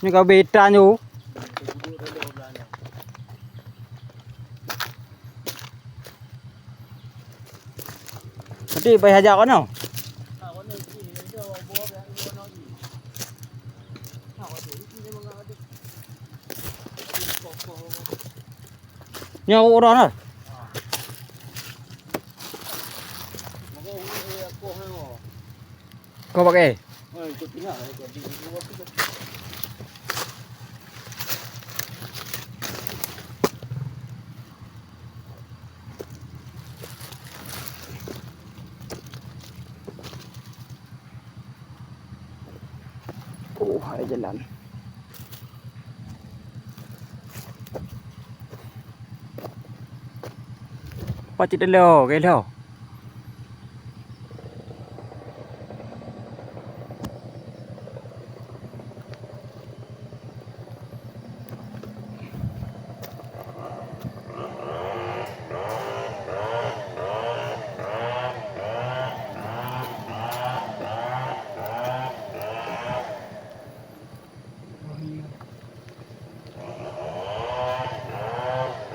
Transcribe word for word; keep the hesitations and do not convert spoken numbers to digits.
Nyoe ka beta nyoe. Nanti bai hajak kau nyoe. Nyoe urang lah. Kau pakai? Oh, hai jalan. Pacit dulu, oke, dulu.